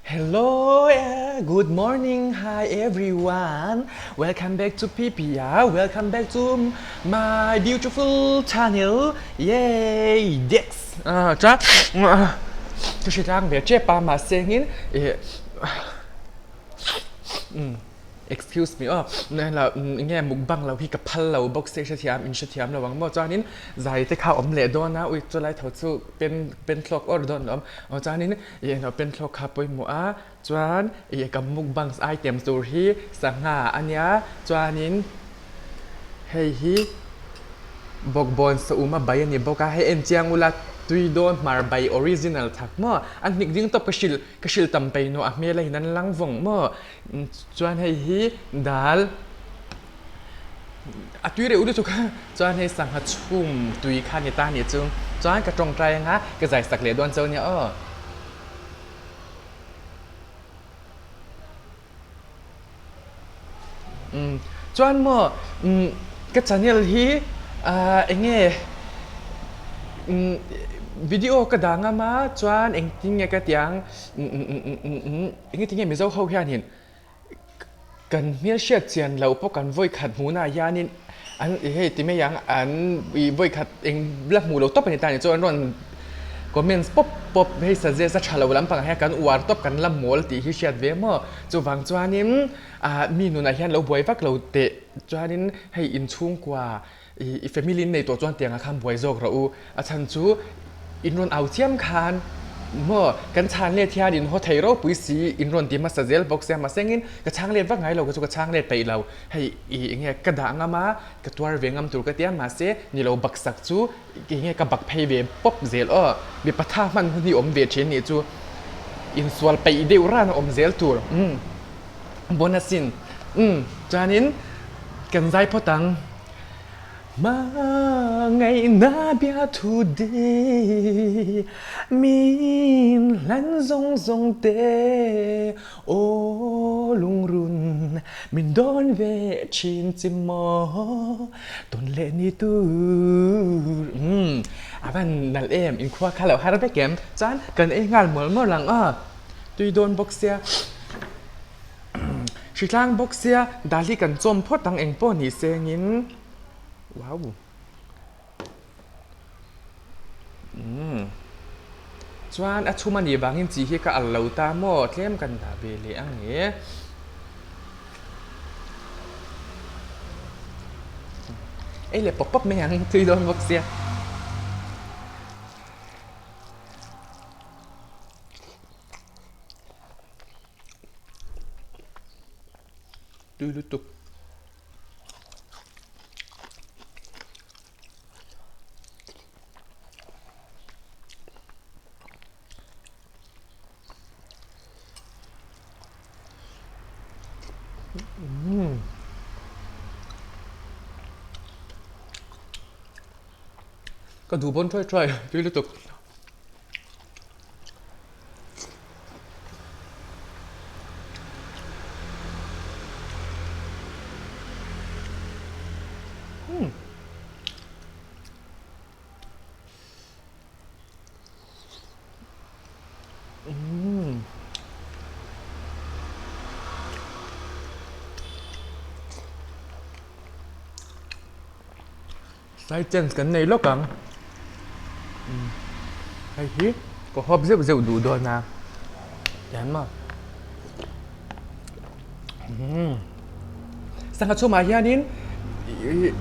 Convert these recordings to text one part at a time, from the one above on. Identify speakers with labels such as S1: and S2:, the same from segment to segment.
S1: Hello, good morning, hi everyone. Welcome back to PPR. Welcome back to my beautiful channel. Yay, Dex. Ah, cha. Ka hre tlang ve tep a mahse ngin eh Excuse me aw, la enge mukbang lo hi ka phal lo bawk se hrethiam in hrethiam lo ang maw chuanin zai te kha awm leh dawn a ui chulai tho chu pen pen thlawk awr dawn lo awm chuanin ih englo pen thlawk kha pawimawh a chuan ih ka mukbang item tur hi sangha ania chuanin hei hi bawkbawn saum a bai a ni bawk a hei en chiang ula tui dawn hmar bai original thak maw a hnik ding tawp ka hrilh ka hrilh tam pei nuah a hmel a in an lang vawng maw. Chuan hei hi dal a tui reuh lutuk a, chuan hei sangha chhum tui kha a ni ta a nih chu. Chuan ka tawngtai anga ka zai sak leh dawn chauh nia aw. Umm chuan maw umm ka channel hi ah eng nge umm video ka dah ngam a chuan engtin nge ka tih ang umm umm umm umm. Engati nge Mizo ho hianin kan hmel hriat chian loh pawh kan vawi khat hmuhnah hianin an hei ti mai ang an ih vawi khat eng la hmuh loh tawp a ni ta ni chuan an rawn comments pawp pawp hei suggest a tha lo lampangah hian kan uar tawp kan la mawl tih hi hriat ve maw chuvang chuanin ah mi nunah hian lo buai vak lo teh chuanin hei inchhungkua ih i family in nei tawh chuan tiangah khan buai zawk rawh u a chhan chu in rawn au chiam khan maw kan chhan let hian in haw thei ropui si in rawn ti hmasa zel bawk sia mahsengin ka chhang let vak ngai lo ka chu ka chhang let peih lo hei ih enge ka dah ngam a ka tuar ve ngam tur ka tia mahse ni lo baksak chu enge ka bak phei ve pawp zel aw mipa tha hman hun hi awm ve thin nih chu insual peih deuh ran a awm zel tur umm bonus in umm chuanin kan zai phawt ang. Hmangaihna bia thu di min hlan zawng zawng te aw lungrun min dawn ve thin chi maw tawn leh ni tur umm a van nalh em inkhua kha lo har vek em chuan kan ei nghal mual mual ang aw tui dawn bawk sia. Hritlang bawk sia dal hi kan chawm phawt ang eng pawh ni sengin wow umm chuan a chhum a nih vangin chi hi ka al lo ta maw tlem kan dah ve leh ang e ei leh pawp pawp mai ang tui dawn bawk sia. Tui lutuk. Umm. Ka duh bawn thuai thuai tui lutuk. Sai chance kan nei lawk ang hei hi ka hawp zeuh zeuh duh dawn a tiang maw sangha chhumah hianin ih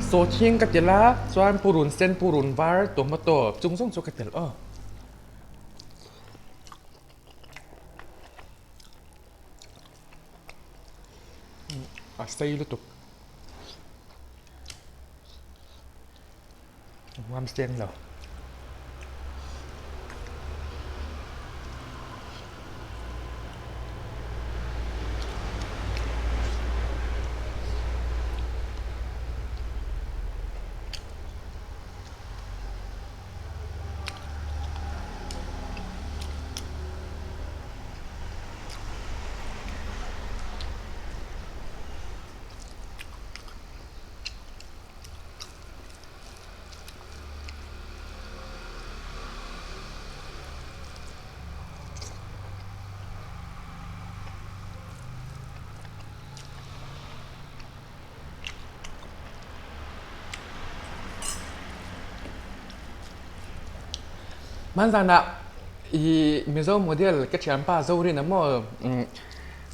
S1: sawhthing ka telh a chuan purun sen purun var tomato chung zawng chu ka telh aw. A sei lutuk. Nuam seng lo. Hmanzanah i Mizo model ka thianpa Zorin a maw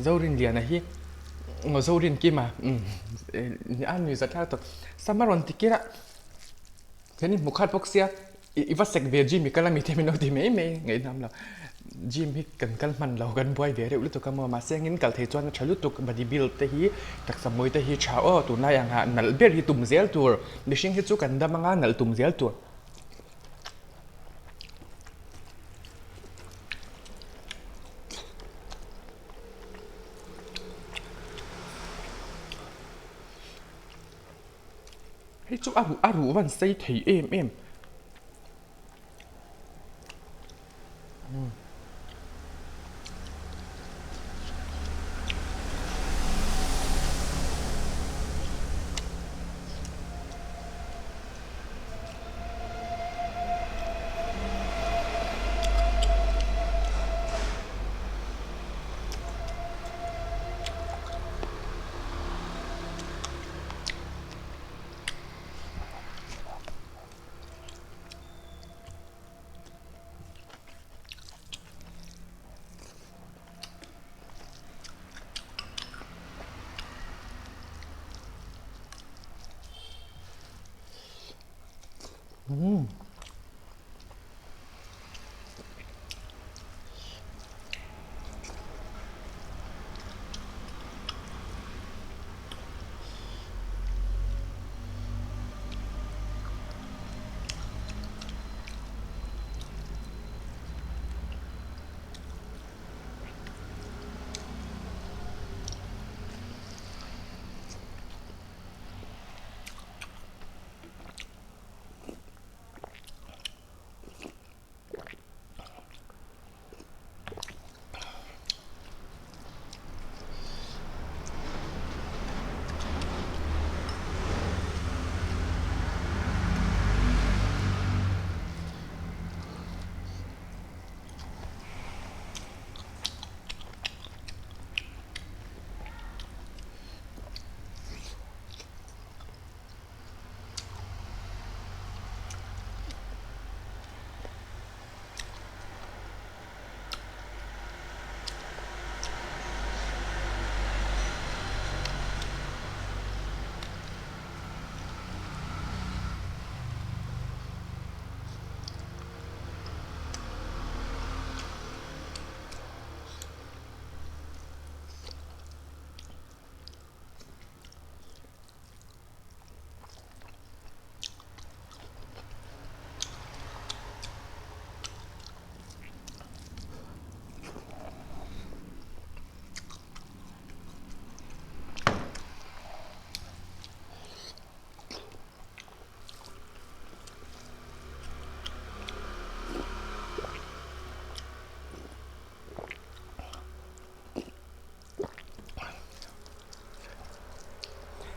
S1: Zorin Liana hi Zorin Kima a nui zat thlak tawh sam a rawn ti kir a hian i hmu khat bawk sia i va sek ve gym i kal ami te min lo ti mai mai ngaihnam lo gym hi kan kal hman lo kan buai ve reuh lutuk a maw mahse engin kal thei chuan a tha lutuk body build te hi taksa mawi te hi tha aw tunlai ang ah nalh ber hi tum zel tur mihring hi chu kan dam anga nalh tum zel tur. Hei chu a ruh a ruh van sei thei em em.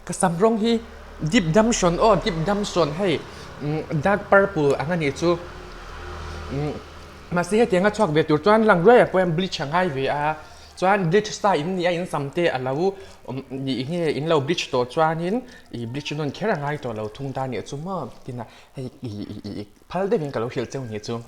S1: Ka sam rawng hi dip dam hrawn aw dip dam hrawn hei dark purple ang a nih chu mahse hetiang a chhuak ve tur chuan lang ruai ah pawh hian bleach a ngai ve a chuan bleach sa in nia in sam te a lo nih nge in lo bleach tawh chuanin ih bleach nawn kher a ngai tawh lo thung ta nih chu maw tin a hei ih phal deuhin ka lo hrilh cheu nih chu.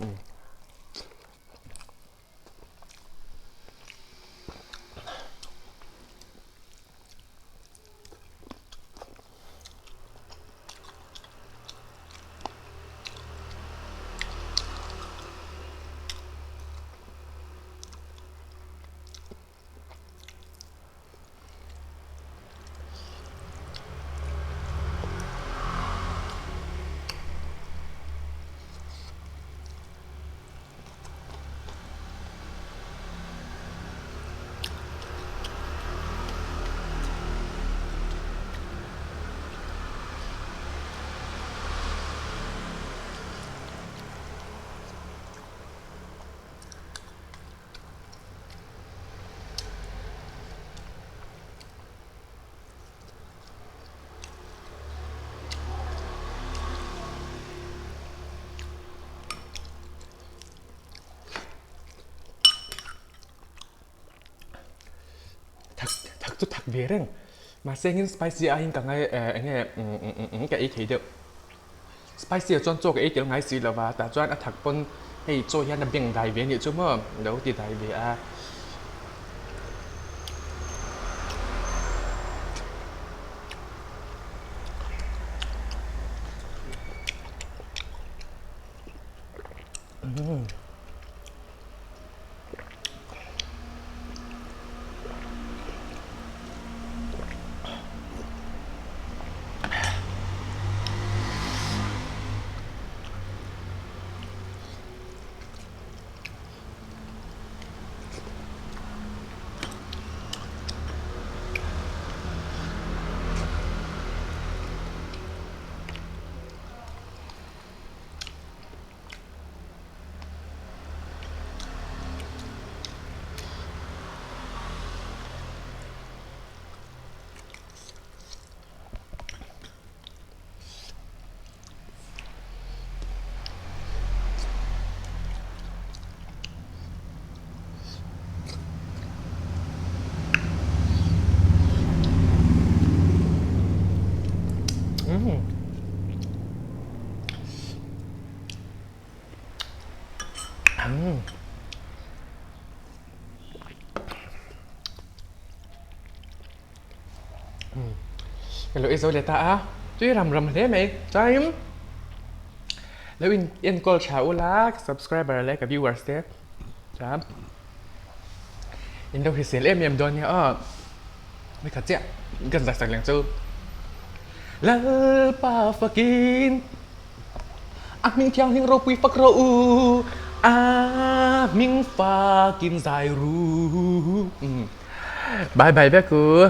S1: Thak thak chu thak ve reng mahse engin spicy aiin ka ngai eh eng nge ka ei thei deuh spicy ah chuan chaw ka ei tel ngai si lova tah chuan a thak pawn. Hei chaw hian a beng dai ve a nih chu maw lo ti dai ve a. Ka lo ei zo leh ta a, tui ram ram hle mai. Chuanin lo in enkawl tha ula ka subscriber leh ka viewers te chuan in lo hrisel em em dawn nia aw. Ni khat chiah kan zak sak leng chu Lalpa fakin a hming thianghlim ropui fak rawh u, a hming fakin zai ru. Bye bye vek u.